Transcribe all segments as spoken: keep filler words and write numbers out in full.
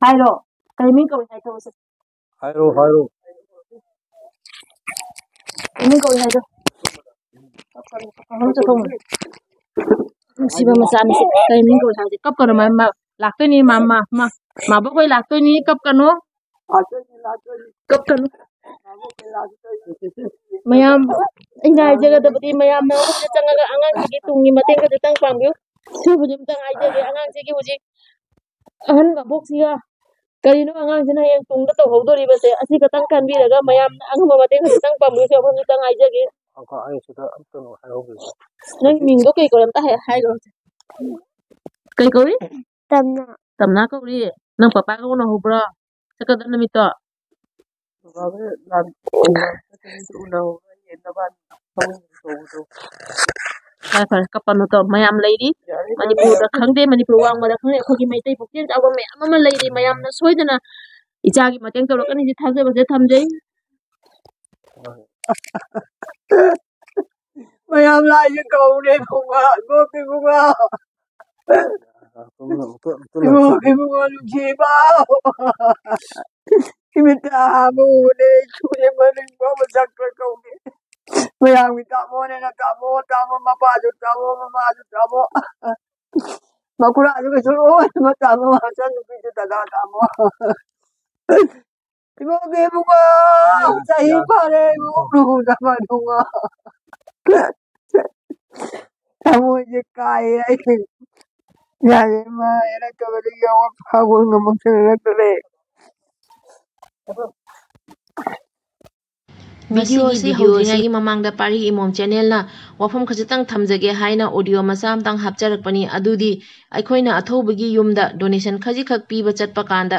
ꯍꯥꯏꯔꯣ꯫ ꯀꯩ ꯃꯤꯡ ꯀꯧꯏ ꯍꯥꯏꯗꯣꯛꯑꯣꯁꯦ꯫ ꯍꯥꯏꯔꯣ, ꯍꯥꯏꯔꯣ꯫ ꯀꯩ ꯃꯤꯡ ꯀꯧꯏ ꯍꯥꯏꯗꯣ꯫ ꯀꯞꯀꯅꯨ, ꯀꯞꯀꯅꯨ, ꯆꯠꯊꯣꯛꯎ꯫ ꯅꯨꯡꯁꯤꯕ ꯃꯆꯥꯅꯤꯁꯦ꯫ ꯀꯩ ꯃꯤꯡ ꯀꯧꯏ ꯍꯥꯏꯗꯣ꯫ ꯀꯞꯀꯅꯨ, ꯃꯥ, ꯃꯥ ꯂꯥꯛꯇꯣꯏꯅꯤ, ꯃꯥ, ꯃꯥ, ꯃꯥ꯫ ꯃꯥꯕꯣꯛ ꯍꯣꯏ ꯂꯥꯛꯇꯣꯏꯅꯤ, ꯀꯞꯀꯅꯨ꯫ ꯀꯞꯀꯅꯨ꯫ ꯃꯌꯥꯝ, ꯑꯩꯅ ꯍꯥꯏꯖꯒꯗꯕꯗꯤ ꯃꯌꯥꯝꯅ ꯑꯍꯨꯝꯗ ꯆꯪꯉꯒ ꯑꯉꯥꯡꯁꯤꯒꯤ ꯇꯨꯡꯒꯤ ꯃꯇꯦꯡ ꯈꯖꯤꯛꯇꯪ ꯄꯥꯡꯕꯤꯌꯨ꯫ ꯁꯤꯕꯨꯗꯤ ꯑꯝꯇꯪ ꯍꯥꯏꯖꯒꯦ, ꯑꯉꯥꯡꯁꯤꯒꯤ ꯍꯧꯖꯤꯛ ꯑꯍꯟ ꯃꯕꯣꯛꯁꯤꯒ ꯀꯔꯤꯅꯣ ꯑꯉꯥꯡꯁꯤꯅ ꯍꯌꯦꯡ ꯇꯨꯡꯗ ꯇꯧꯍꯧꯗꯣꯔꯤꯕꯁꯦ? ꯑꯁꯤ ꯈꯛꯇꯪ ꯈꯟꯕꯤꯔꯒ ꯃꯌꯥꯝꯅ ꯑꯉꯝꯕ ꯃꯇꯦꯡ ꯈꯖꯤꯛꯇꯪ ꯄꯥꯡꯕꯤꯌꯨ꯫ ꯁꯤ ꯑꯩꯈꯣꯏ ꯈꯤꯇꯪ ꯍꯥꯏꯖꯒꯦ꯫ ꯑꯩꯈꯣꯏ ꯑꯩ ꯁꯤꯗ ꯑꯝꯇ ꯍꯥꯏꯍꯧꯈꯤꯒꯦ꯫ ꯅꯪ ꯃꯤꯡꯗꯣ ꯀꯩ ꯀꯧꯔꯦ? ꯑꯝꯇ ꯍꯥꯏ-, ꯍꯥꯏꯈ꯭ꯔꯣ꯫ ꯀꯩ ꯀꯧꯏ? ꯇꯝꯅ꯫ ꯇꯝꯅ ꯀꯧꯔꯤ? ꯅꯪ ꯄꯄꯥꯒ ꯎꯅꯍꯧꯕ꯭ꯔꯣ? ꯆꯠꯀꯗꯕ ꯅꯨꯃꯤꯠꯇꯣ? ꯕꯕꯥꯒ ꯂꯥꯟ-, ꯎꯅꯍꯧꯕ꯭ꯔꯥ ꯌꯦꯡꯅꯕ ꯐꯃꯨꯡꯗ ꯇꯧꯕꯗꯣ꯫ ꯐꯔꯦ, ꯐꯔꯦ, ꯀꯞꯄꯅꯨ ꯇꯧ꯫ ꯃꯌꯥꯝ ꯂꯩꯔꯤ꯫ ꯌꯥꯔꯦ, ꯃꯅꯤꯄꯨꯔꯗ ꯌꯥꯔꯦ꯫ ꯈꯪꯗꯦ, ꯃꯅꯤꯄꯨꯔ ꯋꯥꯡꯃꯗ ꯈꯪꯗꯦ, ꯑꯩꯈꯣꯏꯒꯤ ꯃꯩꯇꯩ ꯄꯨꯛꯆꯦꯜ ꯆꯥꯎꯕ ꯃꯌꯥꯝ ꯑꯃ ꯂꯩꯔꯤ꯫ ꯃꯌꯥꯝꯅ ꯁꯣꯏꯗꯅ ꯏꯆꯥꯒꯤ ꯃꯇꯦꯡ ꯇꯧꯔꯛꯀꯅꯤ ꯁꯤ ꯊꯥꯖꯕꯁꯦ ꯊꯝꯖꯩ꯫ ꯃꯌꯥꯝ ꯂꯥꯛꯏꯁꯦ ꯀꯧꯔꯦ ꯏꯕꯨꯡꯉꯣ, ꯏꯕꯣꯛ ꯏꯕꯨꯡꯉꯣ꯫ ꯏꯕꯨꯡꯉꯣ, ꯏꯕꯨꯡꯉꯣ ꯅꯨꯡꯁꯤꯕ꯫ ꯏꯃꯤꯠꯇ ꯑꯍꯥꯟꯕ ꯎꯕꯅꯦ, ꯏꯁꯨꯁꯦ ꯃꯅꯤꯡ ꯐꯥꯎꯕ ꯆꯠꯈ꯭ꯔꯦ ꯀꯧꯔꯦ꯫ ꯃꯌꯥꯝꯒꯤ ꯇꯥꯃꯣꯅꯦꯅ ꯇꯥꯃꯣ, ꯇꯥꯃꯣ, ꯃꯄꯥꯁꯨ ꯇꯥꯃꯣ, ꯃꯃꯥꯁꯨ ꯇꯥꯃꯣ꯫ ꯃꯈꯨꯔꯥꯁꯨ ꯀꯩꯁꯨ ꯂꯣꯏꯅꯃꯛ ꯇꯥꯃꯣ, ꯃꯆꯟꯅꯨꯄꯤꯁꯨ ꯗꯗꯥ ꯇꯥꯃꯣ꯫ ꯏꯕꯣꯛꯀꯤ ꯏꯕꯨꯡꯉꯣ, ꯆꯍꯤ ꯐꯥꯔꯦ, ꯏꯕꯣꯛ ꯂꯨꯍꯣꯡꯗꯕ ꯏꯕꯨꯡꯉꯣ꯫ ꯊꯃꯣꯏꯁꯦ ꯀꯥꯏꯔꯦ ꯑꯩ꯫ ꯌꯥꯔꯦ, ꯏꯃꯥ, ꯌꯥꯔꯛꯇꯕꯗꯒꯤ ꯑꯋꯥ ꯐꯥꯕ ꯉꯝꯃꯛꯇꯗꯅ ꯇꯣꯛꯂꯦ꯫ ꯃꯁꯤꯒꯤ ꯚꯤꯗꯤꯑꯣ ꯑꯁꯤ ꯚꯤꯗꯤꯑꯣ ꯑꯁꯤ ꯍꯧꯗ꯭ꯔꯤꯉꯩꯒꯤ ꯃꯃꯥꯡꯗ ꯄꯥꯔꯤ ꯏꯃꯣꯝ ꯆꯦꯅꯦꯜꯅ ꯋꯥꯐꯝ ꯈꯖꯤꯛꯇꯪ ꯊꯝꯖꯒꯦ ꯍꯥꯏꯅ ꯑꯣꯗꯤꯑꯣ ꯃꯆꯥ ꯑꯃꯇꯪ ꯍꯥꯞꯆꯔꯛꯄꯅꯤ꯫ ꯑꯗꯨꯗꯤ ꯑꯩꯈꯣꯏꯅ ꯑꯊꯧꯕꯒꯤ ꯌꯨꯝꯗ ꯗꯣꯅꯦꯁꯟ ꯈꯖꯤꯛꯈꯛ ꯄꯤꯕ ꯆꯠꯄ ꯀꯥꯟꯗ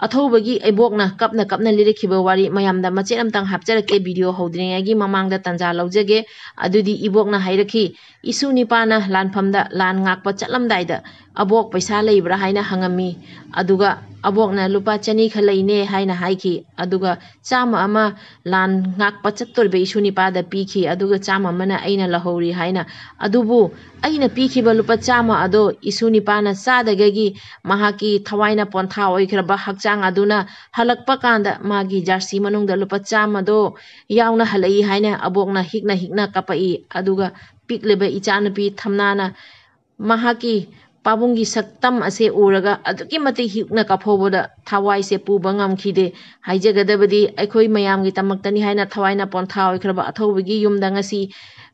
ꯑꯊꯧꯕꯒꯤ ꯏꯕꯣꯛꯅ ꯀꯞꯅ ꯀꯞꯅ ꯂꯤꯔꯛꯈꯤꯕ ꯋꯥꯔꯤ ꯃꯌꯥꯝꯗ ꯃꯆꯦꯠ ꯑꯃꯇꯪ ꯍꯥꯞꯆꯔꯛꯀꯦ꯫ ꯚꯤꯗꯤꯑꯣ ꯍꯧꯗ꯭ꯔꯤꯉꯩꯒꯤ ꯃꯃꯥꯡꯗ ꯇꯥꯟꯖꯥ ꯂꯧꯖꯒꯦ꯫ ꯑꯗꯨꯗꯤ ꯏꯕꯣꯛꯅ ꯍꯥꯏꯔꯛꯈꯤ, "ꯏꯁꯨ ꯅꯤꯄꯥꯅ ꯂꯥꯟꯐꯝꯗ ꯂꯥꯟ ꯉꯥꯛꯄ ꯆꯠꯂꯝꯗꯥꯏꯗ "ꯑꯕꯣꯛ, ꯄꯩꯁꯥ ꯂꯩꯕ꯭ꯔꯥ?" ꯍꯥꯏꯅ ꯍꯪꯉꯝꯃꯤ꯫ ꯑꯗꯨꯒ ꯑꯕꯣꯛꯅ "ꯂꯨꯄꯥ ꯆꯅꯤ ꯈꯛ ꯂꯩꯅꯦ" ꯍꯥꯏꯅ ꯍꯥꯏꯈꯤ꯫ ꯑꯗꯨꯒ ꯆꯥꯝꯃ ꯑꯃ ꯂꯥꯟ ꯉꯥꯛꯄ ꯆꯠꯇꯣꯔꯤꯕ ꯏꯁꯨ ꯅꯤꯄꯥꯗ ꯄꯤꯈꯤ꯫ ꯑꯗꯨꯒ ꯆꯥꯝꯃ ꯑꯃꯅ ꯑꯩꯅ ꯂꯧꯍꯧꯔꯤ ꯍꯥꯏꯅ꯫ ꯑꯗꯨꯕꯨ ꯑꯩꯅ ꯄꯤꯈꯤꯕ ꯂꯨꯄꯥ ꯆꯥꯝꯃ ꯑꯗꯣ ꯏꯁꯨ ꯅꯤꯄꯥꯅ ꯆꯥꯗꯒꯤ ꯃꯍꯥꯛꯀꯤ ꯊꯋꯥꯏꯅ ꯄꯣꯟꯊꯥ ꯑꯣꯏꯈ꯭ꯔꯕ ꯍꯛꯆꯥꯡ ꯑꯗꯨꯅ ꯍꯜꯂꯛꯄ ꯀꯥꯟꯗ ꯃꯥꯒꯤ ꯖꯥꯔꯁꯤ ꯃꯅꯨꯡꯗ ꯂꯨꯄꯥ ꯆꯥꯝꯃꯗꯣ ꯌꯥꯎꯅ ꯍꯜꯂꯛꯏ ꯍꯥꯏꯅ ꯑꯕꯣꯛꯅ ꯍꯤꯛꯅ ꯍꯤꯛꯅ ꯀꯞꯄꯛꯏ꯫ ꯑꯗꯨꯒ ꯄꯤꯛꯂꯤꯕ ꯏꯆꯥꯅꯨꯄꯤ ꯊꯝꯅꯥꯅ ꯃꯍꯥꯛꯀꯤ ꯄꯥꯕꯨꯡꯒꯤ ꯁꯛꯇꯝ ꯑꯁꯦ ꯎꯔꯒ ꯑꯗꯨꯛꯀꯤ ꯃꯇꯤꯛ ꯍꯤꯛꯅ ꯀꯥꯞꯍꯧꯕꯗ ꯊꯋꯥꯏꯁꯦ ꯄꯨꯕ ꯉꯝꯈꯤꯗꯦ꯫ ꯍꯥꯏꯖꯒꯗꯕꯗꯤ ꯑꯩꯈꯣꯏ ꯃꯌꯥꯝꯒꯤꯗꯃꯛꯇꯅꯤ ꯍꯥꯏꯅ ꯊꯋꯥꯏꯅ ꯄꯣꯟꯊꯥ ꯑꯣꯏꯈ꯭ꯔꯕ ꯑꯊꯧꯕꯒꯤ ꯌꯨꯝꯗ ꯉꯁꯤ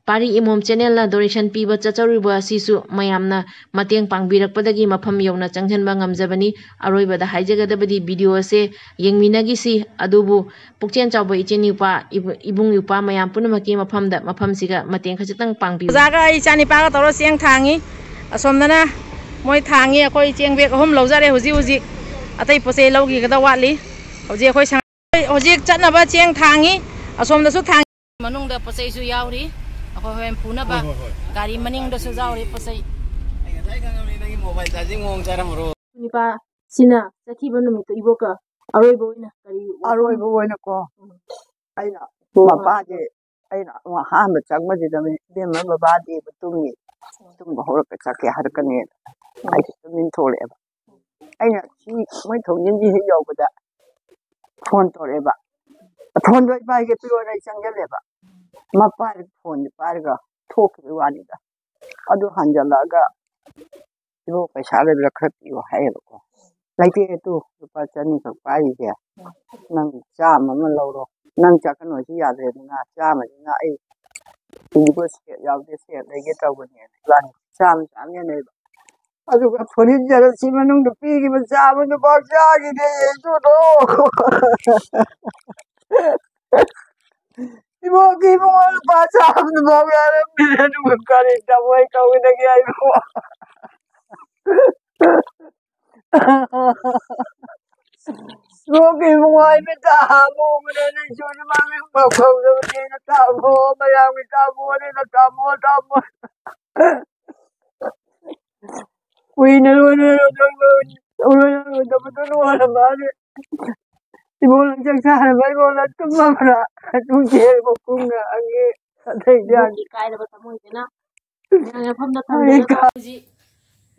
ꯄꯥꯔꯤ ꯏꯃꯣꯝ ꯆꯦꯅꯦꯜꯅ ꯗꯣꯅꯦꯁꯟ ꯄꯤꯕ ꯆꯠꯆꯔꯨꯕ ꯑꯁꯤꯁꯨ ꯃꯌꯥꯝꯅ ꯃꯇꯦꯡ ꯄꯥꯡꯕꯤꯔꯛꯄꯗꯒꯤ ꯃꯐꯝ ꯌꯧꯅ ꯆꯪꯁꯤꯟꯕ ꯉꯝꯖꯕꯅꯤ꯫ ꯑꯔꯣꯏꯕꯗ ꯍꯥꯏꯖꯒꯗꯕꯗꯤ ꯚꯤꯗꯤꯑꯣ ꯑꯁꯦ ꯌꯦꯡꯃꯤꯟꯅꯈꯤꯁꯤ꯫ ꯑꯗꯨꯕꯨ ꯄꯨꯛꯆꯦꯜ ꯆꯥꯎꯕ ꯏꯆꯤꯟ ꯏꯎꯄꯥ, ꯏꯕꯨ-, ꯏꯕꯨꯡ ꯏꯎꯄꯥ ꯃꯌꯥꯝ ꯄꯨꯝꯅꯃꯛꯀꯤ ꯃꯐꯝꯗ ꯃꯐꯝꯁꯤꯒ ꯃꯇꯦꯡ ꯈꯖꯤꯛꯇꯪ ꯄꯥꯡꯕꯤꯌꯨ꯫ ꯑꯣꯖꯥꯒ ꯑꯩ ꯏꯆꯥꯅꯤꯄꯥꯒ ꯇꯧꯔ ꯆꯦꯡ ꯊꯥꯡꯉꯤ꯫ ꯑꯁꯣꯝꯗꯅ ꯃꯣꯏ ꯊꯥꯡꯉꯤ꯫ ꯑꯩꯈꯣꯏ ꯆꯦꯡ ꯕꯦꯒ ꯑꯍꯨꯝ ꯂꯧꯖꯔꯦ ꯍꯧꯖꯤꯛ ꯍꯧꯖꯤꯛ꯫ ꯑꯇꯩ ꯄꯣꯠ ꯆꯩ ꯂꯧꯈꯤꯒꯗ ꯋꯥꯠꯂꯤ꯫ ꯍꯧꯖꯤꯛ ꯑꯩꯈꯣꯏ ꯁꯪ-, ꯍꯧꯖꯤꯛ ꯆꯠꯅꯕ ꯆꯦꯡ ꯊꯥꯡꯉꯤ꯫ ꯑꯁꯣꯝꯗꯁꯨ ꯊꯥꯡꯉꯤ꯫ ꯃꯅꯨꯡꯗ ꯄꯣꯠ ꯆꯩꯁꯨ ꯌꯥꯎꯔꯤ꯫ ꯑꯩꯈꯣꯏ ꯍꯣꯔꯦꯟ ꯄꯨꯅꯕ ꯍꯣꯏ, ꯍꯣꯏ, ꯍꯣꯏ꯫ ꯒꯥꯔꯤ ꯃꯅꯤꯡꯗꯁꯨ ꯌꯥꯎꯔꯤ ꯄꯣꯠ ꯆꯩ꯫ ꯑꯩ ꯉꯁꯥꯏ ꯈꯪꯉꯕꯅꯤ ꯅꯪꯒꯤ ꯃꯣꯕꯥꯏꯜ ꯆꯥꯔꯖꯤꯡ ꯃꯑꯣꯡ ꯆꯥꯔꯝꯃꯔꯣꯏ꯫ ꯅꯤꯄꯥꯁꯤꯅ ꯆꯠꯈꯤꯕ ꯅꯨꯃꯤꯠꯇ ꯏꯕꯣꯛꯀ ꯑꯔꯣꯏꯕ ꯑꯣꯏꯅ ꯀꯔꯤ ꯋꯥꯐꯝ? ꯑꯔꯣꯏꯕ ꯑꯣꯏꯅꯀꯣ, ꯎꯝ꯫ ꯑꯩꯅ ꯎꯝ꯫ ꯃꯄꯥꯁꯦ, ꯑꯩꯅ ꯑꯍꯥꯟꯕ ꯆꯪꯕꯁꯤꯗ, "ꯏꯕꯦꯝꯃ, ꯕꯕꯥꯗꯤ ꯇꯨꯝꯃꯤ, ꯇꯨꯝꯕ ꯍꯧꯔꯛꯄ ꯆꯠꯀꯦ ꯍꯥꯏꯔꯛꯀꯅꯤ" ꯎꯝ꯫ ꯑꯩꯁꯦ ꯇꯨꯃꯤꯟ ꯊꯣꯛꯂꯛꯑꯦꯕ꯫ ꯑꯩꯅ ꯁꯤ ꯃꯣꯏ ꯊꯣꯡꯖꯤꯟꯁꯤ ꯍꯦꯛ ꯌꯧꯕꯗ ꯐꯣꯟ ꯇꯧꯔꯛꯑꯦꯕ꯫ ꯐꯣꯟꯗꯣ ꯑꯩ ꯄꯥꯏꯒꯦ, ꯄꯤꯔꯛꯑꯣꯅ ꯑꯩ ꯆꯪꯁꯤꯜꯂꯦꯕ꯫ ꯃꯄꯥꯁꯦ ꯐꯣꯟꯁꯦ ꯄꯥꯏꯔꯒ ꯊꯣꯛꯈꯤꯕꯒꯤ ꯋꯥꯅꯤꯗ꯫ ꯑꯗꯨ ꯍꯟꯖꯜꯂꯛꯑꯒ, "ꯏꯕꯣꯛ, ꯄꯩꯁꯥ ꯂꯩꯕ꯭ꯔꯥ, ꯈꯔ ꯄꯤꯌꯣ" ꯍꯥꯏꯌꯦꯕꯀꯣ꯫ "ꯂꯩꯇꯦ, ꯇꯨ ꯂꯨꯄꯥ ꯆꯅꯤꯈꯛ ꯄꯥꯏꯔꯤꯁꯦ, ꯅꯪ ꯆꯥꯝꯃ ꯑꯃ ꯂꯧꯔꯣ, ꯅꯪ ꯆꯠꯀꯅꯨ ꯍꯥꯏꯁꯨ ꯌꯥꯗ꯭ꯔꯦꯗꯅ, ꯆꯥꯝꯃꯁꯤꯅ ꯑꯩ ꯏꯕꯣꯛ ꯁꯦꯠ ꯌꯥꯎꯗꯦ, ꯁꯦꯠ ꯂꯩꯒꯦ ꯇꯧꯕꯅꯦꯅ" ꯏꯕꯥꯅꯤ ꯆꯥꯝꯃ ꯆꯥꯝꯃ ꯌꯦꯟꯅꯩꯕ꯫ ꯑꯗꯨꯒ ꯐꯨꯔꯤꯠ ꯖꯔꯁꯤ ꯃꯅꯨꯡꯗ ꯄꯤꯈꯤꯕ ꯆꯥꯕꯗꯨꯐꯥꯎ ꯆꯥꯈꯤꯗꯦ, ꯌꯦꯡꯉꯨꯅꯣ꯫ ꯏꯕꯣꯛꯀꯤ ꯏꯕꯨꯡꯉꯣ ꯂꯨꯄꯥ ꯆꯥꯝꯃꯗꯨꯐꯥꯎ ꯌꯥꯔꯝꯗꯦ, ꯑꯗꯨꯒ ꯀꯔꯤ ꯊꯃꯣꯏ ꯀꯧꯒꯗꯒꯦ ꯍꯥꯏꯕꯣ? ꯏꯕꯣꯛꯀꯤ ꯏꯕꯨꯡꯉꯣ ꯍꯥꯏ ꯃꯤꯠꯇ ꯍꯥꯞꯄꯨꯕꯅꯦ, ꯅꯪꯁꯨ ꯃꯃꯤꯡ ꯐꯥꯎ ꯀꯧꯗꯕꯅꯦꯅ ꯇꯥꯃꯣ, ꯃꯌꯥꯝꯒꯤ ꯇꯥꯃꯣꯅꯦꯅ ꯇꯥꯃꯣ, ꯇꯥꯃꯣ꯫ ꯀꯨꯏꯅ ꯂꯣꯏꯔꯣꯏꯗꯕꯗꯣ ꯂꯣꯏꯔꯝꯃꯅꯤ꯫ ꯏꯕꯣ ꯂꯪꯆꯥꯛ ꯆꯥꯔꯕ ꯏꯕꯣ ꯅꯪ ꯇꯨꯝꯃꯕ꯭ꯔꯥ? ꯅꯨꯡꯊꯤꯜ ꯄꯨꯡ ꯉꯥꯒꯤ ꯑꯇꯩꯗꯤ ꯌꯥꯗꯦ꯫ ꯏꯕꯣꯛꯀꯤ ꯀꯥꯏꯔꯕ ꯊꯃꯣꯏꯁꯤꯅ ꯃꯌꯥꯝ ꯃꯐꯝꯗ ꯊꯝꯗꯅꯕ꯫ ꯍꯧꯖꯤꯛ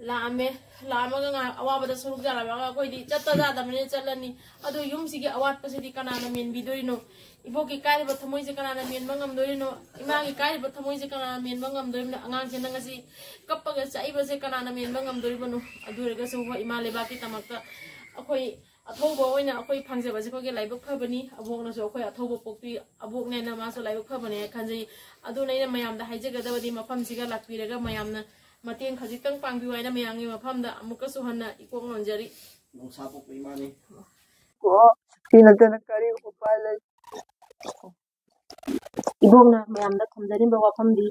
ꯂꯥꯛꯑꯝꯃꯦ꯫ ꯂꯥꯛꯑꯝꯃꯒ ꯉꯥꯏꯍꯥꯛ ꯑꯋꯥꯕꯗ ꯁꯔꯨꯛ ꯌꯥꯔꯝꯃꯒ ꯑꯩꯈꯣꯏꯗꯤ ꯆꯠꯇ ꯌꯥꯗꯕꯅꯤꯅ ꯆꯠꯂꯅꯤ꯫ ꯑꯗꯨ ꯌꯨꯝꯁꯤꯒꯤ ꯑꯋꯥꯠꯄꯁꯤꯗꯤ ꯀꯅꯥꯅ ꯃꯦꯟꯕꯤꯗꯣꯔꯤꯅꯣ? ꯏꯕꯣꯛꯀꯤ ꯀꯥꯏꯔꯤꯕ ꯊꯃꯣꯏꯁꯦ ꯀꯅꯥꯅ ꯃꯦꯟꯕ ꯉꯝꯗꯣꯔꯤꯅꯣ? ꯏꯃꯥꯒꯤ ꯀꯥꯏꯔꯤꯕ ꯊꯃꯣꯏꯁꯦ ꯀꯅꯥꯅ ꯃꯦꯟꯕ ꯉꯝꯗꯣꯔꯤꯕꯅꯣ? ꯑꯉꯥꯡꯁꯤꯅ ꯉꯁꯤ ꯀꯞꯄꯒ ꯆꯥꯛꯏꯕꯁꯦ ꯀꯅꯥꯅ ꯃꯦꯟꯕ ꯉꯝꯗꯣꯔꯤꯕꯅꯣ? ꯑꯗꯨ ꯑꯣꯏꯔꯒꯁꯨ ꯍꯣꯏ, ꯏꯃꯥ ꯂꯩꯕꯥꯛꯀꯤ ꯗꯃꯛꯇ ꯑꯩꯈꯣꯏ ꯑꯊꯧꯕ ꯑꯣꯏꯅ ꯑꯩꯈꯣꯏ ꯐꯪꯖꯕꯁꯦ ꯑꯩꯈꯣꯏꯒꯤ ꯂꯥꯏꯕꯛ ꯐꯕꯅꯤ꯫ ꯑꯕꯣꯛꯅꯁꯨ ꯑꯩꯈꯣꯏ ꯑꯊꯧꯕ ꯄꯣꯛꯄꯤ, ꯑꯕꯣꯛꯅꯦꯅ ꯃꯥꯁꯨ ꯂꯥꯏꯕꯛ ꯐꯕꯅꯦ ꯈꯟꯖꯩ꯫ ꯑꯗꯨꯅ ꯑꯩꯅ ꯃꯌꯥꯝꯗ ꯍꯥꯏꯖꯒꯗꯕꯗꯤ ꯃꯐꯝꯁꯤꯒ ꯂꯥꯛꯄꯤꯔꯒ ꯃꯌꯥꯝꯅ ꯃꯇꯦꯡ ꯈꯖꯤꯛꯇꯪ ꯄꯥꯡꯕꯤꯌꯨ ꯍꯥꯏꯅ ꯃꯌꯥꯝꯒꯤ ꯃꯐꯝꯗ ꯑꯃꯨꯛꯀꯁꯨ ꯍꯟꯅ ꯏꯀꯣꯛ ꯅꯣꯟꯖꯔꯤ꯫ ꯅꯣꯡꯁꯥ ꯄꯣꯛꯄ ꯏꯃꯥꯅꯤ꯫ ꯑꯣ, ꯁꯤ ꯅꯠꯇꯅ ꯀꯔꯤ ꯎꯄꯥꯏ ꯂꯩ? ꯏꯕꯣꯛꯅ ꯃꯌꯥꯝꯗ ꯊꯝꯖꯔꯤꯕ ꯋꯥꯐꯝꯗꯤ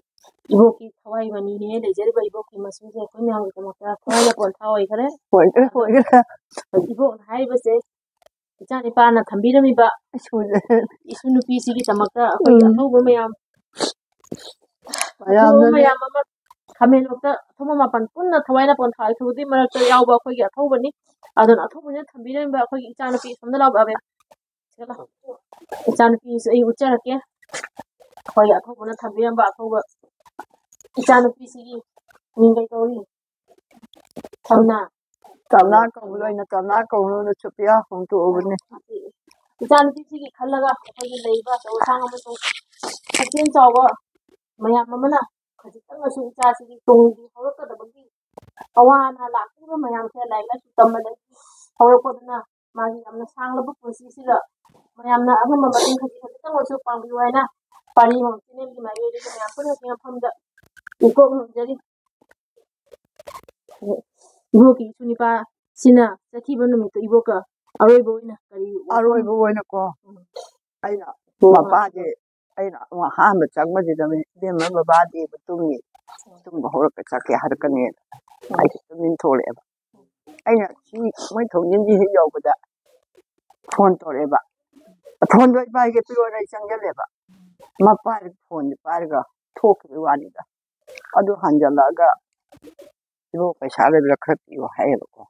ꯏꯕꯣꯛꯀꯤ ꯊꯋꯥꯏ ꯃꯅꯤꯅꯦ ꯂꯩꯖꯔꯤꯕ ꯏꯕꯣꯛꯀꯤ ꯃꯁꯨꯁꯦ ꯑꯩꯈꯣꯏ ꯃꯌꯥꯝꯒꯤꯗꯃꯛꯇ ꯊꯋꯥꯏꯅ ꯄꯣꯟꯊꯥ ꯑꯣꯏꯈ꯭ꯔꯦ꯫ ꯑꯣꯏꯈ꯭ꯔꯦ, ꯑꯣꯏꯈ꯭ꯔꯦ꯫ ꯏꯕꯣꯛꯅ ꯍꯥꯏꯔꯤꯕꯁꯦ ꯏꯆꯥ ꯅꯤꯄꯥꯅ ꯊꯝꯕꯤꯔꯝꯃꯤꯕ ꯏꯁꯨ ꯅꯨꯄꯤꯁꯤꯒꯤꯗꯃꯛꯇ ꯑꯩꯈꯣꯏꯒꯤ ꯎꯝ꯫ ꯑꯊꯧꯕ ꯃꯌꯥꯝ, ꯑꯊꯧꯕ ꯃꯌꯥꯝꯅꯅꯦ꯫ ꯃꯌꯥꯝ ꯑꯃ ꯈꯥꯃꯦꯟꯂꯣꯛꯇ ꯑꯊꯧꯕ ꯃꯥꯄꯟ ꯄꯨꯟꯅ ꯊꯋꯥꯏꯅ ꯄꯣꯟꯊꯥ ꯑꯣꯏꯈꯤꯕꯗꯨꯒꯤ ꯃꯔꯛꯇ ꯌꯥꯎꯕ ꯑꯩꯈꯣꯏꯒꯤ ꯑꯊꯧꯕꯅꯤ꯫ ꯑꯗꯨꯅ ꯑꯊꯧꯕꯁꯤꯅ ꯊꯝꯕꯤꯔꯝꯃꯤꯕ ꯑꯩꯈꯣꯏꯒꯤ ꯏꯆꯥꯅꯨꯄꯤ ꯁꯣꯝꯗ ꯂꯥꯎꯕ ꯑꯕꯦꯝ꯫ ꯁꯤꯗ ꯂꯥꯎ꯫ ꯏꯆꯥꯅꯨꯄꯤꯁꯨ ꯑꯩ ꯎꯠꯆꯔꯛꯀꯦ꯫ ꯑꯩꯈꯣꯏꯒꯤ ꯑꯊꯧꯕꯅ ꯊꯝꯕꯤꯔꯝꯕ ꯑꯊꯧꯕ ꯏꯆꯥꯅꯨꯄꯤꯁꯤꯒꯤ ꯃꯤꯡ ꯀꯩ ꯀꯧꯏ? ꯊꯝꯅꯥ꯫ ꯀꯝꯂꯥ ꯀꯧꯕꯗꯣ ꯑꯩꯅ ꯀꯝꯂꯥ ꯀꯧꯅꯨꯅ ꯁꯨꯄꯤꯌꯥ ꯍꯣꯡꯗꯣꯛꯑꯕꯅꯦ꯫ ꯏꯆꯥꯅꯨꯄꯤꯁꯤꯒꯤ ꯈꯜꯂꯒ ꯑꯩꯈꯣꯏꯒꯤ ꯂꯩꯔꯤꯕ ꯑꯆꯧ ꯑꯁꯥꯡ ꯑꯃꯁꯨꯡ ꯄꯨꯛꯆꯦꯜ ꯆꯥꯎꯕ ꯃꯌꯥꯝ ꯑꯃꯅ ꯈꯖꯤꯛꯇꯪ ꯑꯣꯏꯁꯨ ꯏꯆꯥꯁꯤꯒꯤ ꯇꯨꯡꯒꯤ ꯍꯧꯔꯛꯀꯗꯕꯒꯤ ꯑꯋꯥ ꯑꯅꯥ ꯂꯥꯛꯂꯤꯕ ꯃꯌꯥꯝꯁꯦ ꯂꯥꯏꯔꯤꯛ ꯂꯥꯏꯁꯨ ꯇꯝꯕꯗꯒꯤ ꯍꯧꯔꯛꯄꯗꯨꯅ ꯃꯥꯒꯤ ꯌꯥꯝꯅ ꯁꯥꯡꯂꯕ ꯄꯨꯟꯁꯤꯁꯤꯗ ꯃꯌꯥꯝꯅ ꯑꯉꯝꯕ ꯃꯇꯦꯡ ꯈꯖꯤꯛ ꯈꯖꯤꯛꯇꯪ ꯑꯣꯏꯁꯨ ꯄꯥꯡꯕꯤꯌꯨ ꯍꯥꯏꯅ ꯄꯥꯔꯤ ꯃꯥꯝ ꯆꯦꯅꯦꯜꯒꯤ ꯃꯥꯏꯀꯩꯗꯒꯤ ꯃꯌꯥꯝ ꯄꯨꯝꯅꯃꯛꯀꯤ ꯃꯐꯝꯗ ꯏꯀꯣꯛ ꯅꯣꯟꯖꯔꯤ꯫ ꯏꯕꯣꯛꯀꯤ ꯏꯁꯨ ꯅꯤꯄꯥꯁꯤꯅ ꯆꯠꯈꯤꯕ ꯅꯨꯃꯤꯠꯇꯣ ꯏꯕꯣꯛꯀ ꯑꯔꯣꯏꯕ ꯑꯣꯏꯅ ꯀꯔꯤ ꯋꯥꯐꯝ? ꯑꯔꯣꯏꯕ ꯑꯣꯏꯅꯀꯣ, ꯎꯝ꯫ ꯑꯩꯅ ꯍꯣꯏ, ꯍꯣꯏ꯫ ꯃꯄꯥꯁꯦ, ꯑꯩꯅ ꯑꯍꯥꯟꯕ ꯆꯪꯕꯁꯤꯗ, "ꯏꯕꯦꯝꯃ, ꯕꯕꯥ ꯗꯦꯕ ꯇꯨꯝꯃꯤ, ꯇꯨꯝꯕ ꯍꯧꯔꯛꯀ ꯆꯠꯀꯦ ꯍꯥꯏꯔꯛꯀꯅꯤ" ꯑꯩꯁꯦ ꯇꯨꯃꯤꯟ ꯊꯣꯛꯂꯛꯑꯦꯕ꯫ ꯑꯩꯅ ꯁꯤ ꯃꯣꯏ ꯊꯣꯡꯖꯤꯟꯒꯤ ꯍꯦꯛ ꯌꯧꯕꯗ ꯐꯣꯟ ꯇꯧꯔꯛꯑꯦꯕ꯫ ꯐꯣꯟꯗꯣ ꯑꯩ ꯄꯥꯏꯒꯦ, ꯄꯤꯔꯛꯑꯣꯅ ꯑꯩ ꯆꯪꯁꯤꯜꯂꯦꯕ꯫ ꯃꯄꯥꯁꯦ ꯐꯣꯟꯁꯦ ꯄꯥꯏꯔꯒ ꯊꯣꯛꯈꯤꯕꯒꯤ ꯋꯥꯅꯤꯗ꯫ ꯑꯗꯨ ꯍꯟꯖꯜꯂꯛꯑꯒ "ꯏꯕꯣꯛ, ꯄꯩꯁꯥ ꯂꯩꯕ꯭ꯔꯥ, ꯈꯔ ꯄꯤꯌꯣ" ꯍꯥꯏꯌꯦꯕꯀꯣ꯫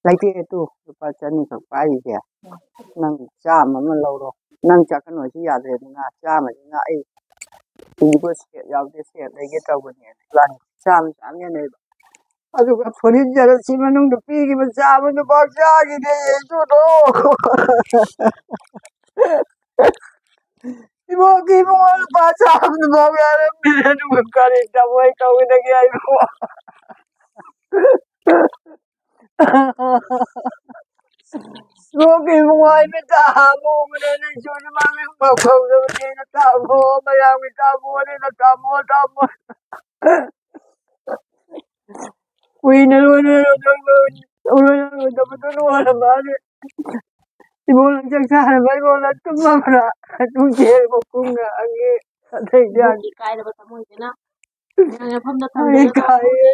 "ꯂꯩꯇꯦ, ꯇꯨ ꯂꯨꯄꯥ ꯆꯅꯤ ꯈꯛ ꯄꯥꯏꯔꯤꯁꯦ, ꯅꯪ ꯆꯥꯝꯃ ꯑꯃ ꯂꯧꯔꯣ, ꯅꯪ ꯆꯥꯛꯀꯅꯣꯁꯤ ꯌꯥꯗ꯭ꯔꯦꯗꯅ, ꯆꯥꯝꯃꯁꯤꯅ ꯑꯩ ꯁꯤꯒꯤꯕꯨ ꯁꯦꯠ ꯌꯥꯎꯗꯦ, ꯁꯦꯠ ꯂꯩꯒꯦ ꯇꯧꯕꯅꯦꯅ ꯏꯕꯥꯅꯤ ꯆꯥꯝꯃ ꯆꯥꯝꯃ ꯌꯦꯟꯅꯩꯕ꯫ ꯑꯗꯨꯒ ꯐꯨꯔꯤꯠ ꯖꯔꯁꯤ ꯃꯅꯨꯡꯗ ꯄꯤꯈꯤꯕ ꯆꯥꯝꯃꯗꯨꯐꯥꯎ ꯆꯥꯈꯤꯗꯦ ꯌꯦꯡꯉꯨꯗꯣ꯫ ꯏꯕꯣꯛꯀꯤ ꯏꯕꯨꯡꯉꯣ ꯂꯨꯄꯥ ꯆꯥꯝꯃꯗꯨꯐꯥꯎ ꯌꯥꯔꯝꯗꯦ, ꯑꯗꯨꯒ ꯀꯔꯤ ꯊꯃꯣꯏ ꯇꯧꯒꯗꯒꯦ ꯍꯥꯏꯕꯣ?" ꯏꯕꯣꯛꯀꯤ ꯏꯕꯨꯡꯉꯣ ꯍꯥꯏ ꯃꯤꯠꯇ ꯍꯥꯞꯄꯣꯕꯅꯦ, ꯅꯪꯁꯨ ꯅꯃꯥꯡ ꯅꯪ ꯄꯥꯎ ꯐꯥꯎꯗꯕꯅꯦꯅ ꯇꯥꯛꯑꯣ, ꯃꯌꯥꯝꯒꯤ ꯇꯥꯛꯑꯣꯅꯦꯅ ꯇꯥꯛꯑꯣ, ꯇꯥꯛꯑꯣ꯫ ꯀꯨꯏꯅ ꯂꯣꯏꯅꯔꯣꯏꯗꯕꯗꯣ ꯂꯣꯏꯔꯝꯃꯅꯤ꯫ ꯏꯕꯣꯛ ꯅꯪ ꯆꯥꯛ ꯆꯥꯔꯕ? ꯏꯕꯣꯛ ꯅꯪ ꯇꯨꯝꯃꯕ꯭ꯔꯥ? ꯅꯨꯡꯁꯤ ꯃꯈꯨꯝ ꯉꯥꯡꯉꯦ꯫ ꯑꯇꯩꯗꯤ ꯌꯥꯗꯦ꯫ ꯏꯕꯣꯛꯀꯤ ꯀꯥꯏꯔꯕ ꯊꯃꯣꯏꯁꯤꯅ ꯃꯌꯥꯝꯒꯤ ꯃꯐꯝꯗ ꯑꯩ ꯊꯝꯖꯔꯒ ꯀꯥꯏꯔꯦ꯫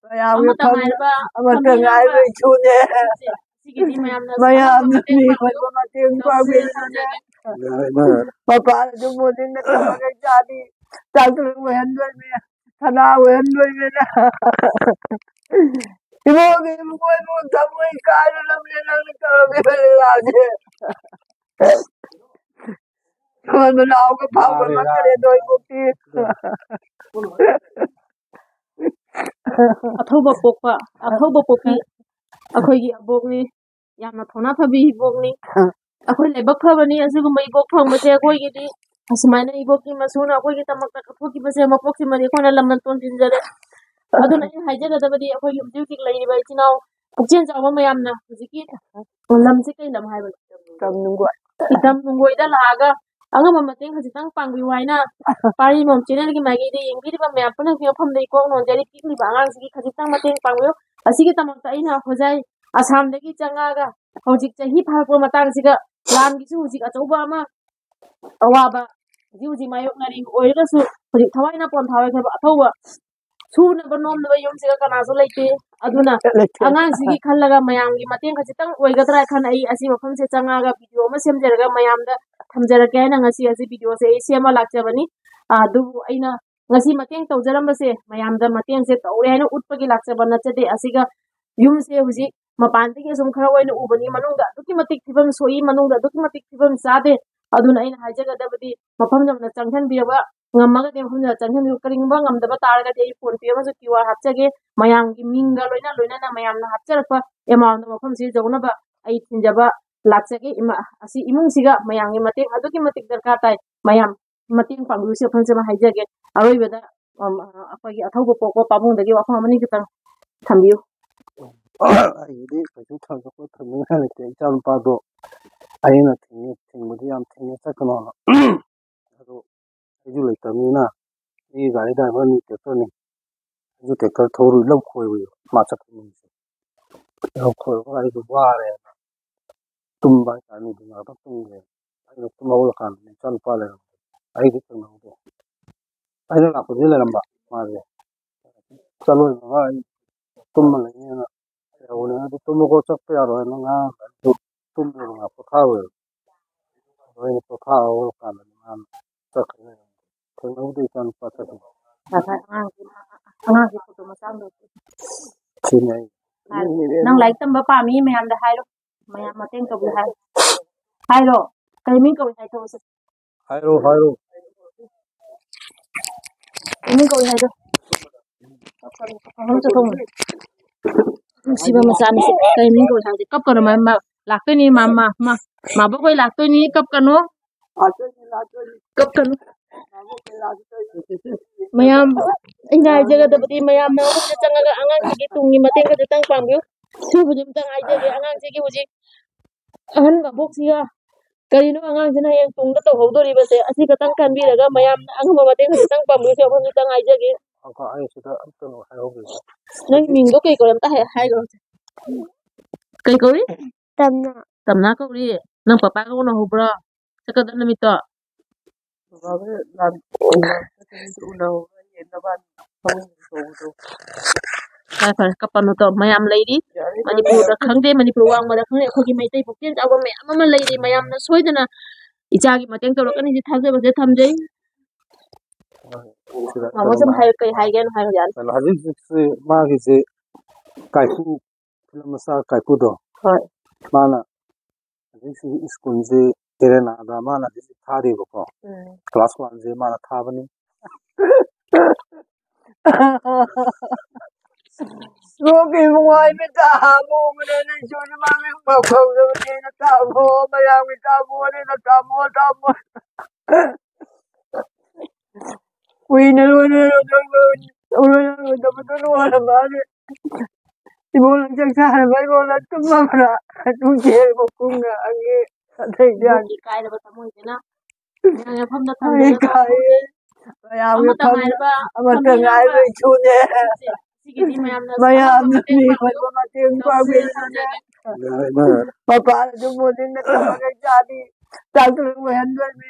ꯃꯌꯥꯝꯒꯤ ꯑꯃꯠꯇ ꯃꯐꯝꯗ ꯉꯥꯏꯔꯕ ꯑꯃꯠꯇ ꯊꯝꯕꯤꯔꯝꯕ ꯉꯥꯏꯔꯕ ꯏꯆꯨꯅꯦ꯫ ꯁꯤꯡꯁꯦ, ꯁꯤꯒꯤꯗꯤ ꯃꯌꯥꯝꯅ ꯃꯌꯥꯝꯅ ꯆꯥꯎꯅ ꯃꯇꯦꯡ ꯃꯤꯉꯣꯟꯗ ꯄꯥꯡꯕꯤꯌꯨ꯫ ꯃꯇꯦꯡ ꯇꯧꯁꯦ ꯄꯥꯡꯕꯤꯌꯨꯅꯦ꯫ ꯊꯝꯖꯒꯦ꯫ ꯃꯄꯥꯅꯁꯨ ꯃꯣꯗꯤꯅ ꯇꯧꯔꯒ ꯆꯥꯕꯤ꯫ ꯆꯥꯛꯇꯨꯅ ꯑꯣꯏꯍꯟꯗꯣꯏꯅꯦ꯫ ꯁꯅꯥ ꯑꯣꯏꯍꯟꯗꯣꯏꯅꯦ꯫ ꯏꯕꯣꯛꯀꯤ ꯏꯕꯨꯡꯉꯣ ꯏꯕꯣꯛ ꯊꯃꯣꯏ ꯀꯥꯏꯔꯨꯔꯕꯅꯦ ꯅꯪꯅ ꯇꯧꯔꯝꯃꯤꯕ ꯂꯤꯂꯥꯁꯦ꯫ ꯁꯣꯟꯕ ꯂꯥꯎꯒ ꯐꯥꯎꯕ ꯃꯥꯅꯦ, ꯉꯝꯗ꯭ꯔꯦ ꯃꯥꯅꯦ꯫ ꯅꯣꯏꯕꯨꯛꯇꯤ꯫ ꯑꯊꯧꯕ ꯄꯣꯛꯄ, ꯑꯊꯧꯕ ꯄꯣꯛꯄꯤ ꯑꯩꯈꯣꯏꯒꯤ ꯑꯕꯣꯛꯅꯤ꯫ ꯌꯥꯝꯅ ꯊꯧꯅꯥ ꯐꯕꯤ ꯏꯕꯣꯛꯅꯤ꯫ ꯑꯩꯈꯣꯏ ꯂꯥꯏꯕꯛ ꯐꯕꯅꯤ ꯑꯁꯤꯒꯨꯝꯕ ꯏꯕꯣꯛ ꯐꯪꯕꯁꯦ ꯑꯩꯈꯣꯏꯒꯤꯗꯤ꯫ ꯑꯁꯨꯃꯥꯏꯅ ꯏꯕꯣꯛꯀꯤ ꯃꯁꯨꯅ ꯑꯩꯈꯣꯏꯒꯤꯗꯃꯛꯇ ꯀꯠꯊꯣꯛꯈꯤꯕꯁꯦ, ꯃꯄꯣꯛꯁꯤꯃꯗꯤ ꯑꯩꯈꯣꯏꯅ ꯂꯃꯟ ꯇꯣꯟ ꯆꯤꯟꯖꯔꯦ꯫ ꯑꯗꯨꯅ ꯑꯩꯅ ꯍꯥꯏꯖꯒꯗꯕꯗꯤ ꯑꯩꯈꯣꯏꯒꯤ ꯍꯧꯖꯤꯛ ꯍꯧꯖꯤꯛ ꯂꯩꯔꯤꯕ ꯏꯆꯤꯟ ꯏꯅꯥꯎ ꯄꯨꯛꯆꯦꯜ ꯆꯥꯎꯕ ꯃꯌꯥꯝꯅ ꯍꯧꯖꯤꯛꯀꯤ ꯂꯝꯁꯤ ꯀꯩ ꯂꯝ ꯍꯥꯏꯕꯅꯣ? ꯇꯝ ꯅꯨꯡꯒꯣꯏ꯫ ꯏꯇꯝ ꯅꯨꯡꯒꯣꯏꯗ ꯂꯥꯛꯑꯒ ꯑꯉꯝꯕ ꯃꯇꯦꯡ ꯈꯖꯤꯛꯇꯪ ꯄꯥꯡꯕꯤꯌꯨ ꯍꯥꯏꯅ ꯄꯥꯔꯤ ꯃꯣꯝ ꯆꯦꯅꯦꯜꯒꯤ ꯃꯥꯏꯀꯩꯗ ꯌꯦꯡꯕꯤꯔꯤꯕ ꯃꯌꯥꯝ ꯄꯨꯝꯅꯃꯛꯀꯤ ꯃꯐꯝꯗ ꯏꯀꯣꯛ ꯅꯣꯟꯖꯔꯤ꯫ ꯄꯤꯛꯂꯤꯕ ꯑꯉꯥꯡꯁꯤꯒꯤ ꯈꯖꯤꯛꯇꯪ ꯃꯇꯦꯡ ꯄꯥꯡꯕꯤꯌꯨ꯫ ꯑꯁꯤꯒꯤꯗꯃꯛꯇ ꯑꯩꯅ ꯍꯣꯖꯥꯏ ꯑꯁꯥꯝꯗꯒꯤ ꯆꯪꯉꯛꯑꯒ ꯍꯧꯖꯤꯛ ꯆꯍꯤ ꯐꯥꯔꯛꯄ ꯃꯇꯥꯡꯁꯤꯒ ꯂꯥꯟꯒꯤꯁꯨ ꯍꯧꯖꯤꯛ ꯑꯆꯧꯕ ꯑꯃ ꯑꯋꯥꯕ ꯍꯧꯖꯤꯛ ꯍꯧꯖꯤꯛ ꯃꯥꯌꯣꯛꯅꯔꯤ꯫ ꯑꯣꯏꯔꯒꯁꯨ ꯍꯧꯖꯤꯛ ꯊꯋꯥꯏꯅ ꯄꯣꯟꯊꯥ ꯑꯣꯏꯈ꯭ꯔꯕ ꯑꯊꯧꯕ ꯁꯨꯅꯕ ꯅꯣꯝꯅꯕ ꯌꯨꯝꯁꯤꯒ ꯀꯅꯥꯁꯨ ꯂꯩꯇꯦ꯫ ꯑꯗꯨꯅ ꯂꯩꯇꯦ꯫ ꯑꯉꯥꯡꯁꯤꯒꯤ ꯈꯜꯂꯒ ꯃꯌꯥꯝꯒꯤ ꯃꯇꯦꯡ ꯈꯖꯤꯛꯇꯪ ꯑꯣꯏꯒꯗ꯭ꯔꯥ ꯈꯟꯅ ꯑꯩ ꯑꯁꯤ ꯃꯐꯝꯁꯦ ꯆꯪꯉꯛꯑꯒ ꯚꯤꯗꯤꯑꯣ ꯑꯃ ꯁꯦꯝꯖꯔꯒ ꯃꯌꯥꯝꯗ ꯊꯝꯖꯔꯛꯀꯦ ꯍꯥꯏꯅ ꯉꯁꯤ ꯑꯁꯤ ꯚꯤꯗꯤꯑꯣꯁꯦ ꯑꯩ ꯁꯦꯝꯃ ꯂꯥꯛꯆꯕꯅꯤ꯫ ꯑꯗꯨꯕꯨ ꯑꯩꯅ ꯉꯁꯤ ꯃꯇꯦꯡ ꯇꯧꯖꯔꯝꯕꯁꯦ ꯃꯌꯥꯝꯗ ꯃꯇꯦꯡꯁꯦ ꯇꯧꯔꯦ ꯍꯥꯏꯅ ꯎꯠꯄꯒꯤ ꯂꯥꯛꯆꯕ ꯅꯠꯆꯗꯦ꯫ ꯑꯁꯤꯒ ꯌꯨꯝꯁꯦ ꯍꯧꯖꯤꯛ ꯃꯄꯥꯟꯗꯒꯤ ꯑꯁꯨꯝ ꯈꯔ ꯑꯣꯏꯅ ꯎꯕꯅꯤ, ꯃꯅꯨꯡꯗ ꯑꯗꯨꯛꯀꯤ ꯃꯇꯤꯛ ꯐꯤꯕꯝ ꯁꯣꯛꯏ, ꯃꯅꯨꯡꯗ ꯑꯗꯨꯛꯀꯤ ꯃꯇꯤꯛ ꯐꯤꯕꯝ ꯆꯥꯗꯦ꯫ ꯑꯗꯨꯅ ꯑꯩꯅ ꯍꯥꯏꯖꯒꯗꯕꯗꯤ ꯃꯐꯝ ꯌꯧꯅ ꯆꯪꯁꯤꯟꯕꯤꯔꯕ, ꯉꯝꯃꯒꯗꯤ ꯃꯐꯝ ꯌꯧꯅ ꯆꯪꯁꯤꯟꯕꯤꯌꯨ꯫ ꯀꯔꯤꯒꯨꯝꯕ ꯉꯝꯗꯕ ꯇꯥꯔꯒꯗꯤ ꯑꯩ ꯐꯣꯟ ꯄꯦ ꯑꯃꯁꯨ ꯀ꯭ꯌꯨ ꯑꯥꯔ ꯍꯥꯞꯆꯒꯦ꯫ ꯃꯌꯥꯝꯒꯤ ꯃꯤꯡꯒ ꯂꯣꯏꯅ ꯂꯣꯏꯅꯅ ꯃꯌꯥꯝꯅ ꯍꯥꯞꯆꯔꯛꯄ ꯑꯦꯃꯥꯎꯟꯗ ꯃꯐꯝꯁꯤ ꯌꯧꯅꯕ ꯑꯩ ꯊꯤꯟꯖꯕ ꯂꯥꯛꯆꯒꯦ꯫ ꯏꯃꯥ, ꯑꯁꯤ ꯏꯃꯨꯡꯁꯤꯒ ꯃꯌꯥꯝꯒꯤ ꯃꯇꯦꯡ ꯑꯗꯨꯛꯀꯤ ꯃꯇꯤꯛ ꯗꯔꯀꯥꯔ ꯇꯥꯏ꯫ ꯃꯌꯥꯝ ꯃꯇꯦꯡ ꯄꯥꯡꯕꯤꯌꯨ ꯁꯤ ꯋꯥꯐꯝꯁꯤꯃ ꯍꯥꯏꯖꯒꯦ꯫ ꯑꯔꯣꯏꯕꯗ, ꯑꯝ, ꯑꯩꯈꯣꯏꯒꯤ ꯑꯊꯧꯕ ꯄꯣꯛꯄ ꯄꯥꯕꯨꯡꯗꯒꯤ ꯋꯥꯐꯝ ꯑꯃꯅꯤ ꯈꯤꯇꯪ ꯊꯝꯕꯤꯌꯨ꯫ ꯑꯩꯒꯤꯗꯤ ꯀꯩꯁꯨ ꯊꯣꯏꯗꯣꯛꯄ ꯊꯝꯅꯤꯡꯉꯥꯏ ꯂꯩꯇꯦ꯫ ꯏꯆꯥ ꯅꯨꯄꯥꯗꯣ ꯑꯩꯅ ꯊꯤꯡꯉꯤ, ꯊꯤꯡꯕꯗꯤ ꯌꯥꯝ ꯊꯤꯡꯉꯦ ꯆꯠꯀꯅꯣꯅ꯫ ꯑꯗꯣ ꯑꯩꯁꯨ ꯂꯩꯇꯕꯅꯤꯅ ꯑꯩꯒꯤ ꯒꯥꯔꯤ ꯗ꯭ꯔꯥꯏꯚꯔ ꯅꯤ ꯇ꯭ꯔꯦꯛꯇꯔꯅꯤ꯫ ꯑꯩꯁꯨ ꯇ꯭ꯔꯦꯛꯇꯔ ꯊꯧꯔꯨꯏ ꯂꯧ ꯈꯣꯏꯔꯨꯏ ꯃꯥ ꯆꯠꯄ ꯅꯨꯃꯤꯠꯁꯦ꯫ ꯂꯧ ꯈꯣꯏꯔꯒ ꯑꯩꯁꯨ ꯋꯥꯔꯦꯅ ꯇꯨꯝꯕ ꯍꯥꯏꯇꯥꯔꯦ, ꯅꯨꯡꯊꯤꯜ ꯉꯥꯛꯇꯪ ꯇꯨꯝꯒꯦ꯫ ꯑꯩꯅ ꯇꯨꯝ ꯍꯧꯒꯠꯂꯀꯥꯟꯗ ꯏꯆꯥ ꯅꯨꯄꯥ ꯂꯩꯔꯝꯗꯦ꯫ ꯑꯩꯗꯤ ꯊꯦꯡꯅꯍꯧꯗꯦ꯫ ꯑꯩꯅ ꯂꯥꯛꯄꯗꯤ ꯂꯩꯔꯝꯕ ꯃꯥꯁꯦ꯫ "ꯆꯠꯂꯣꯏ ꯕꯕꯥ, ꯑꯩ ꯇꯨꯝꯃ ꯂꯩꯅꯦꯅ ꯂꯩꯍꯧꯕꯅꯦ꯫ ꯑꯗꯨ ꯇꯨꯝꯃꯒ ꯆꯠꯄ ꯌꯥꯔꯣꯏ ꯍꯥꯏꯅ ꯉꯥꯡꯉꯒ ꯑꯩꯁꯨ ꯇꯨꯝꯃꯦꯕ, ꯉꯥꯏꯍꯥꯛ ꯄꯣꯊꯥꯔꯣꯏꯕ꯫ ꯑꯗꯣ ꯑꯩꯅ ꯄꯣꯊꯥ ꯍꯧꯔꯀꯥꯟꯗ ꯃꯥꯅ ꯆꯠꯈ꯭ꯔꯦ꯫ ꯊꯦꯡꯅꯍꯧꯗꯦ ꯏꯆꯥ ꯅꯨꯄꯥ ꯆꯠꯈꯤꯕ꯫ ꯉꯁꯥꯏ ꯑꯉꯥꯡꯁꯤ, ꯑꯉꯥꯡꯁꯤ ꯐꯣꯇꯣ ꯃꯆꯥ ꯑꯃ ꯂꯧꯊꯣꯛ꯫ ꯁꯤꯅꯤ ꯑꯩ꯫ ꯅꯪ ꯂꯥꯏꯔꯤꯛ ꯇꯝꯕ ꯄꯥꯝꯃꯤ ꯃꯌꯥꯝꯗ ꯍꯥꯏꯔꯣ꯫ ꯃꯌꯥꯝ ꯃꯇꯦꯡ ꯇꯧꯕꯤꯌꯨ ꯍꯥꯏ-, ꯍꯥꯏꯔꯣ꯫ ꯀꯔꯤ ꯃꯤꯡ ꯀꯧꯏ ꯍꯥꯏ ꯊꯕꯛꯁꯦ? ꯍꯥꯏꯔꯣ, ꯍꯥꯏꯔꯣ꯫ ꯀꯔꯤ ꯃꯤꯡ ꯀꯧꯏ ꯍꯥꯏꯗꯣ? ꯆꯠꯊꯣꯛ꯫ ꯅꯨꯡꯁꯤꯕ ꯃꯆꯥꯅꯤꯁꯦ꯫ ꯀꯔꯤ ꯃꯤꯡ ꯀꯧꯏ ꯍꯥꯏꯗꯤ ꯀꯞꯀꯅꯨ, ꯃꯥ, ꯃꯥ ꯂꯥꯛꯇꯣꯏꯅꯤ, ꯃꯥ, ꯃꯥ, ꯃꯥ, ꯃꯥꯕꯣꯛ ꯍꯣꯏ ꯂꯥꯛꯇꯣꯏꯅꯤ, ꯀꯞꯀꯅꯨ꯫ ꯀꯞꯀꯅꯨ꯫ ꯃꯌꯥꯝ, ꯑꯩꯅ ꯍꯥꯏꯖꯒꯗꯕꯗꯤ ꯃꯌꯥꯝꯅ ꯑꯍꯨꯝꯗ ꯆꯪꯉꯒ ꯑꯉꯥꯡꯁꯤꯒꯤ ꯇꯨꯡꯒꯤ ꯃꯇꯦꯡ ꯈꯖꯤꯛꯇꯪ ꯄꯥꯡꯕꯤꯌꯨ꯫ ꯁꯤꯕꯨꯗꯤ ꯑꯝꯇꯪ ꯍꯥꯏꯖꯒꯦ, ꯑꯉꯥꯡꯁꯤꯒꯤ ꯍꯧꯖꯤꯛ ꯑꯍꯟ ꯃꯕꯣꯛꯁꯤꯒ ꯀꯔꯤꯅꯣ ꯑꯉꯥꯡꯁꯤꯅ ꯍꯌꯦꯡ ꯇꯨꯡꯗ ꯇꯧꯍꯧꯗꯣꯔꯤꯕꯁꯦ? ꯑꯁꯤ ꯈꯛꯇꯪ ꯈꯟꯕꯤꯔꯒ ꯃꯌꯥꯝꯅ ꯑꯉꯝꯕ ꯃꯇꯦꯡ ꯈꯖꯤꯛꯇꯪ ꯄꯥꯡꯕꯤꯌꯨ꯫ ꯁꯤ ꯋꯥꯐꯝꯁꯤꯇꯪ ꯍꯥꯏꯖꯒꯦ꯫ ꯑꯩꯈꯣꯏ ꯑꯩ ꯁꯤꯗ ꯑꯝꯇ ꯍꯥꯏꯍꯧꯒꯦ꯫ ꯅꯪ ꯃꯤꯡꯗꯣ ꯀꯩ ꯀꯧꯏ? ꯑꯝꯇ ꯍꯥꯏ-, ꯍꯥꯏꯔꯣ꯫ ꯀꯩ ꯀꯧꯏ? ꯇꯝꯅ꯫ ꯇꯝꯅ ꯀꯧꯔꯤ? ꯅꯪ ꯄꯄꯥꯒ ꯎꯅꯍꯧꯕ꯭ꯔꯣ? ꯆꯠꯀꯗꯕ ꯅꯨꯃꯤꯠꯇꯣ? ꯕꯕꯥꯒ ꯂꯥꯟ-, ꯎꯅ-, ꯆꯠꯀꯅꯤꯗꯣ ꯎꯅꯍꯧꯕ꯭ꯔꯥ ꯌꯦꯡꯅꯕ ꯐꯃꯨꯡꯗ ꯇꯧꯕꯗꯣ꯫ ꯐꯔꯦ, ꯐꯔꯦ, ꯀꯞꯄꯅꯨ ꯇꯣ꯫ ꯃꯌꯥꯝ ꯂꯩꯔꯤ꯫ ꯌꯥꯔꯦ, ꯃꯅꯤꯄꯨꯔꯗ ꯌꯥꯔꯦ꯫ ꯈꯪꯗꯦ, ꯃꯅꯤꯄꯨꯔ ꯋꯥꯡꯃꯗ ꯈꯪꯗꯦ, ꯑꯩꯈꯣꯏꯒꯤ ꯃꯩꯇꯩ ꯄꯨꯛꯆꯦꯜ ꯆꯥꯎꯕ ꯃꯌꯥꯝ ꯑꯃ ꯂꯩꯔꯤ꯫ ꯃꯌꯥꯝꯅ ꯁꯣꯏꯗꯅ ꯏꯆꯥꯒꯤ ꯃꯇꯦꯡ ꯇꯧꯔꯛꯀꯅꯤ ꯍꯥꯏꯁꯦ ꯊꯥꯖꯕꯁꯦ ꯊꯝꯖꯩ꯫ ꯃꯥꯃꯣ ꯁꯨꯝ ꯍꯥꯏ, ꯀꯩ ꯍꯥꯏꯒꯦꯅ ꯍꯥꯏꯔꯣ, ꯌꯥꯅꯤ꯫ ꯀꯩꯅꯣ, ꯍꯧꯖꯤꯛ ꯍꯧꯖꯤꯛꯁꯤ ꯃꯥꯒꯤꯁꯦ ꯀꯥꯏꯀꯨ, ꯐꯤꯂꯝ ꯃꯆꯥ ꯀꯥꯏꯀꯨꯗꯣ, ꯍꯣꯏ꯫ ꯃꯥꯅ ꯍꯧꯖꯤꯛꯁꯤ ꯁ꯭ꯀꯨꯜꯁꯤ ꯑꯦꯔꯦꯅꯥꯗ ꯃꯥꯅ ꯍꯧꯖꯤꯛ ꯊꯥꯔꯤꯕꯀꯣ꯫ ꯎꯝ꯫ ꯀ꯭ꯂꯥꯁ ꯋꯥꯟꯁꯦ ꯃꯥꯅ ꯊꯥꯕꯅꯤ꯫ ꯅꯣꯛꯀꯤ ꯏꯕꯨꯡꯉꯣ, ꯑꯩ ꯃꯤꯠꯇ ꯍꯥ ꯃꯣꯡꯕꯅꯦ, ꯅꯪ ꯁꯨꯔꯤ ꯃꯥ ꯃꯤꯠ ꯄꯥꯎ ꯐꯥꯎꯗꯕꯅꯦꯅ ꯇꯥꯃꯣ, ꯃꯌꯥꯝꯒꯤ ꯇꯥꯃꯣꯅꯦꯅ ꯇꯥꯃꯣ, ꯇꯥꯃꯣ꯫ ꯀꯨꯏꯅ ꯂꯣꯏꯅꯔꯣꯏꯗꯕꯗꯣ ꯂꯣꯏꯔꯝꯃꯅꯤ꯫ ꯏꯕꯣ ꯅꯪ ꯆꯥꯛ ꯆꯥꯔꯕ? ꯏꯕꯣ ꯅꯪ ꯇꯨꯝꯃꯕ꯭ꯔꯥ? ꯅꯨꯡꯊꯤꯜ ꯄꯨꯡ ꯉꯥꯒꯤ ꯑꯇꯩꯗꯤ ꯌꯥꯅꯤ꯫ ꯏꯕꯣꯛꯀꯤ ꯀꯥꯏꯔꯕ ꯊꯃꯣꯏꯁꯤꯅ ꯃꯌꯥꯝꯒꯤ ꯃꯐꯝꯗ ꯑꯩ ꯊꯝꯖꯔꯒ ꯀꯥꯏꯔꯦ꯫ ꯃꯌꯥꯝꯒꯤ ꯑꯃꯠꯇ ꯐꯝ-, ꯉꯥꯏꯔꯕ ꯑꯃꯠꯇ ꯐꯝꯕꯤꯅꯕ ꯉꯥꯏꯔꯕ ꯏꯁꯨꯅꯦ꯫ ꯁꯤꯒꯤꯗꯤ ꯃꯌꯥꯝꯅ ꯃꯌꯥꯝꯅ ꯁꯥꯟꯅꯐꯝ ꯃꯤ ꯃꯇꯦꯡ ꯑꯣꯏꯕ ꯄꯥꯡꯕꯤꯌꯨ꯫ ꯃꯇꯦꯡ ꯄꯥꯡꯕꯤꯗꯨꯅꯅꯦ꯫ ꯇꯧꯖꯩ, ꯊꯝꯖꯒꯦ꯫ ꯃꯄꯥꯟꯗꯁꯨ ꯃꯣꯗꯤꯅ ꯇꯧꯔꯒ ꯆꯥꯕꯤ, ꯆꯥꯛ ꯊꯣꯡꯕ ꯍꯟꯗꯣꯏꯅꯦ꯫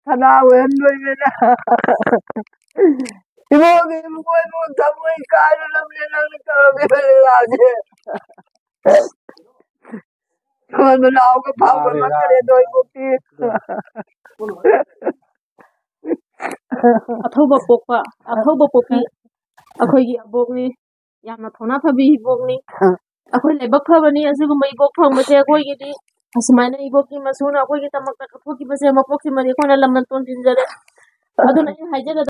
ꯁꯅꯥ ꯑꯣꯏꯍꯟꯗꯣꯏꯅꯤꯅ꯫ ꯏꯕꯣꯛꯀꯤ ꯏꯕꯨꯡꯉꯣ ꯏꯕꯣꯛ ꯊꯃꯣꯏ ꯀꯥꯏꯔꯨꯔꯕꯅꯦ ꯅꯪꯅ ꯇꯧꯔꯝꯃꯤꯕ ꯂꯤꯂꯥꯁꯦ꯫ ꯁꯣꯟꯕ ꯂꯥꯎꯒ ꯐꯥꯎꯕ ꯌꯥꯔꯦ, ꯉꯝꯗꯔꯦ ꯌꯥꯔꯦ꯫ ꯑꯗꯣ ꯏꯕꯣꯛꯇꯤ꯫ ꯑꯊꯧꯕ ꯄꯣꯛꯄ, ꯑꯊꯧꯕ ꯄꯣꯛꯄꯤ ꯑꯩꯈꯣꯏꯒꯤ ꯑꯕꯣꯛꯅꯤ꯫ ꯌꯥꯝꯅ ꯊꯧꯅꯥ ꯐꯕꯤ ꯏꯕꯣꯛꯅꯤ꯫ ꯑꯩꯈꯣꯏ ꯂꯥꯏꯕꯛ ꯐꯕꯅꯤ ꯑꯁꯤꯒꯨꯝꯕ ꯏꯕꯣꯛ ꯐꯪꯕꯁꯦ ꯑꯩꯈꯣꯏꯒꯤꯗꯤ꯫ ꯑꯁꯨꯃꯥꯏꯅ ꯏꯕꯣꯛꯀꯤ ꯃꯁꯨꯅ ꯑꯩꯈꯣꯏꯒꯤꯗꯃꯛꯇ ꯀꯠꯊꯣꯛꯈꯤꯕꯁꯦ ꯃꯄꯣꯛꯁꯤꯃꯗꯤ ꯑꯩꯈꯣꯏꯅ ꯂꯃꯟ ꯇꯣꯟꯁꯤꯟꯖꯔꯦ꯫ ꯑꯗꯨꯅ ꯑꯩꯅ ꯍꯥꯏꯖꯒꯗꯕ